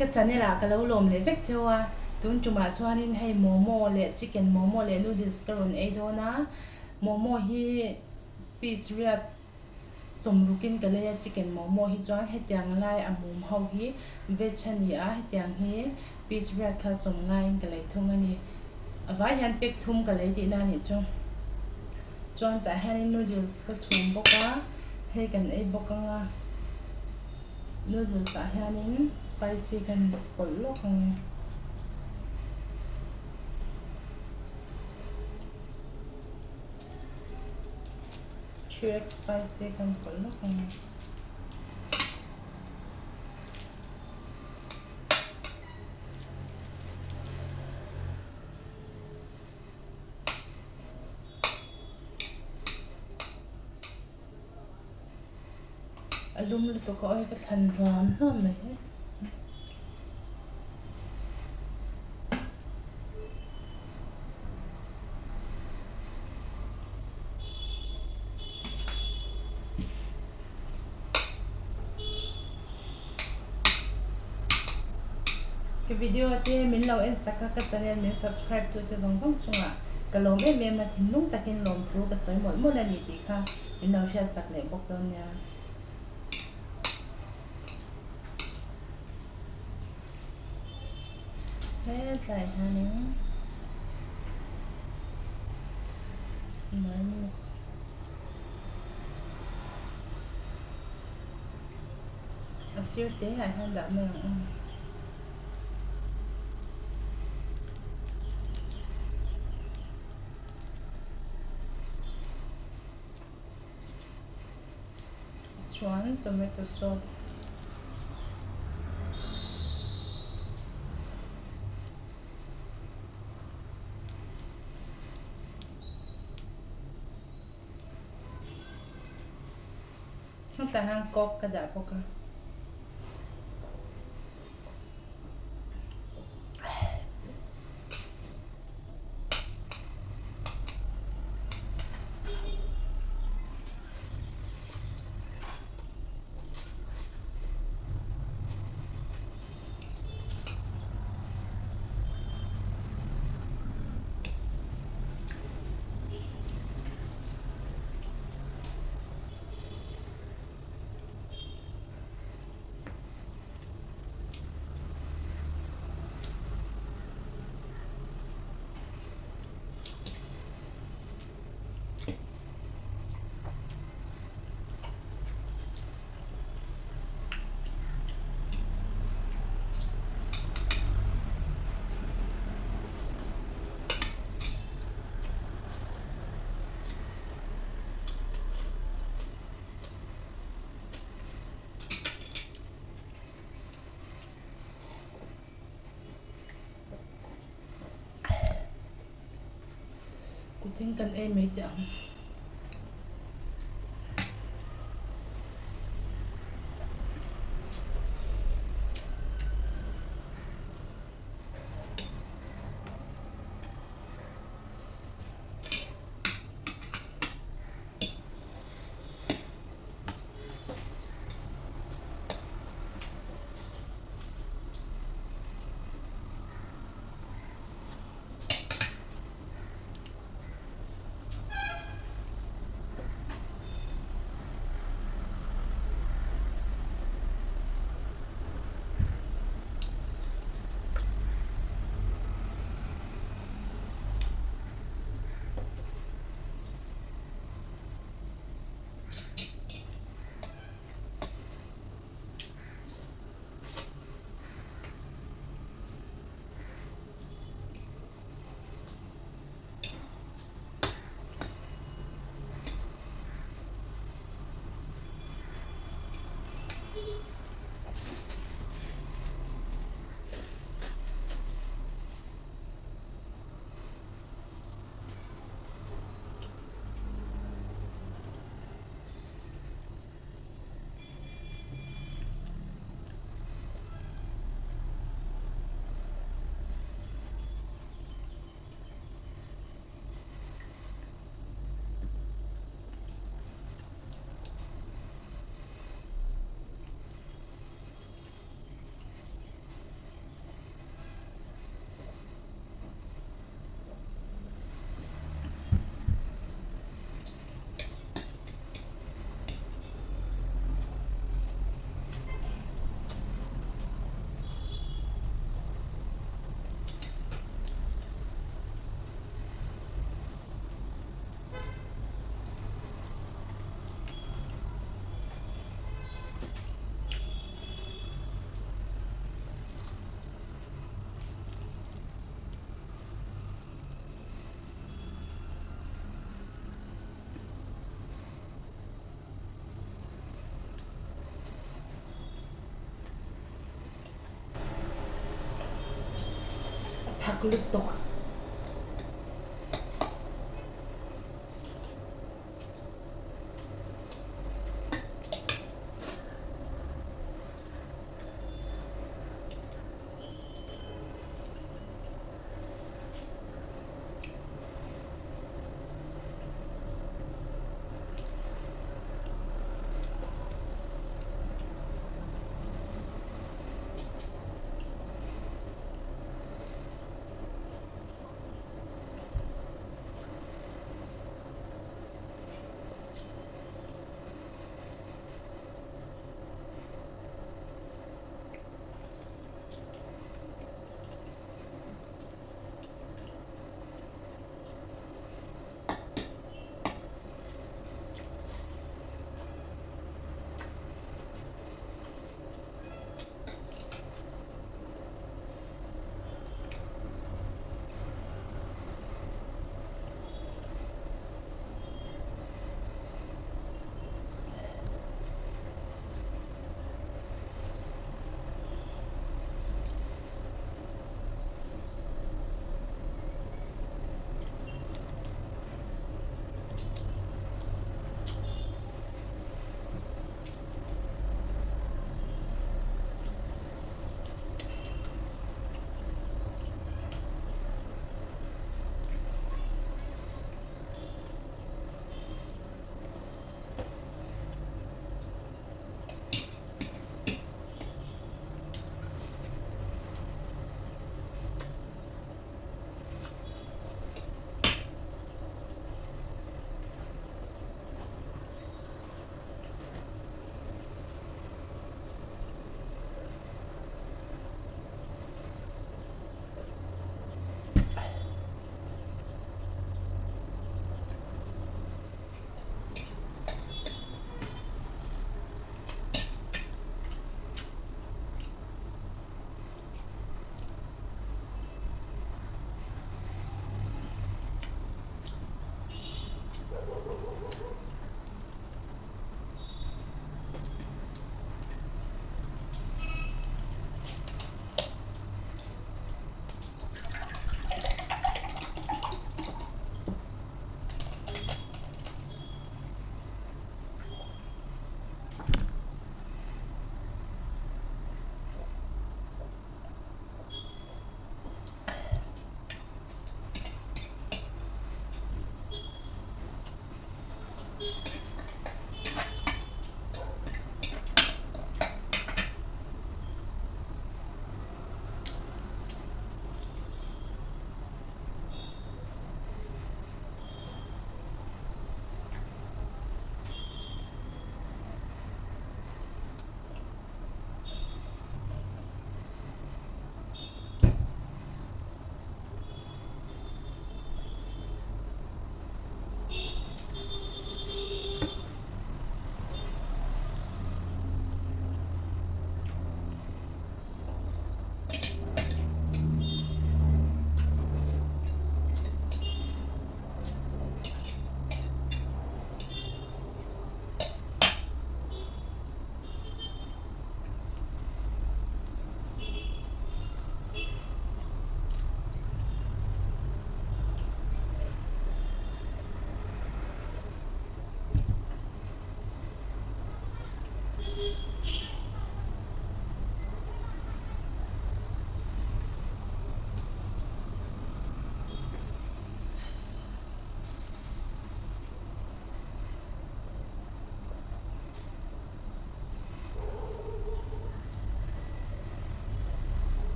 Ka channel ah ka lo lawm leh vek cheu a, tun tumah chuanin hei momo leh chicken momo leh noodles ka rawn ei dawn a, momo hi piece riat sawmrukin ka lei a chicken momo hi chuan hetiang lai a mum ho hi veg a ni a, hetiang hi piece riat kha sawm ngaiin ka lei thung a ni. A vai hian pack thum ka lei tihna a nih chu. Chuan tah hianin noodles ka chhum bawk a, hei kan ei bawk ang a, noodles ah hianin spicy kan pawlh lawk ang e. 3x spicy kan pawlh lawk ang e. A lum lutuk a awi ka thlan hluam hluam mai hi. Ka video te min lo en sak a, ka channel min subscribe tu te zawng zawng chungah ka lawm em em a, thinlung takin lawmthu ka sawi mawlh mawlh a ni tih kha min lo hriat sak leh bawk dawn nia. Hetlai hianin mayonnaise a sir te ah hian dah mai ang aw. Chuan tomato sauce hetah hian coke ka dah bawk a. Kutin kan ei mai teh ang. thak lutuk.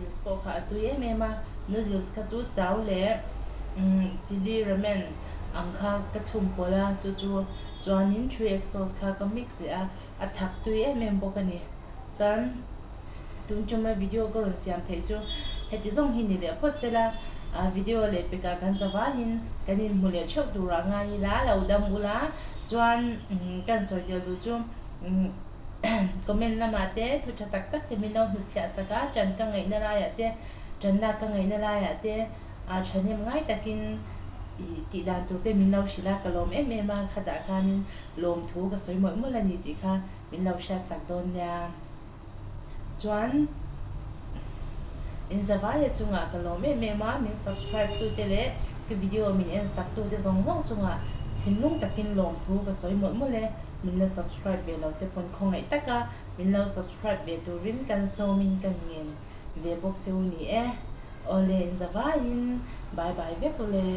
Noodles pawh kha a tui em em a, noodles kha chu chau leh chilli ramen ang kha ka chhum pawlh a, chu chu chuanin 3x sauce kha ka mix leh a, a thak tui em em bawk a ni. Chuan tun tuma video ka rawn siam theih chu Heti zawng hi ni leh phawt sela, video leh pekah kan zavaiin kan inhmu leh theuh turah ngai ila, lo dam ula chuan kan sawi tel duh chu comment lamah te thu tha tak tak te min lo hnutchhiah sak a, ṭan ka ngaihna laiah te, ṭan lak ka ngaihna laiah te thahnem ngai takin ih tih dan tur te min lo hrilh a, ka lawm em em a, khatah khanin lawmthu ka sawi mawlh mawlh a ni tih kha min lo hriatsak dawn nia. Chuan in zavaia chungah ka lawm em em a, min subscribe tute leh ka video min en sak tute zawng zawng chungah thinlung takin lawmthu ka sawi mawlh mawlh e, min la subscribe ve lo te pawn khawngaih taka min lo subscribe ve turin kan sawmin kan ngen ve bawk che u ni e. Awle in zavaiin bye bye vek ule.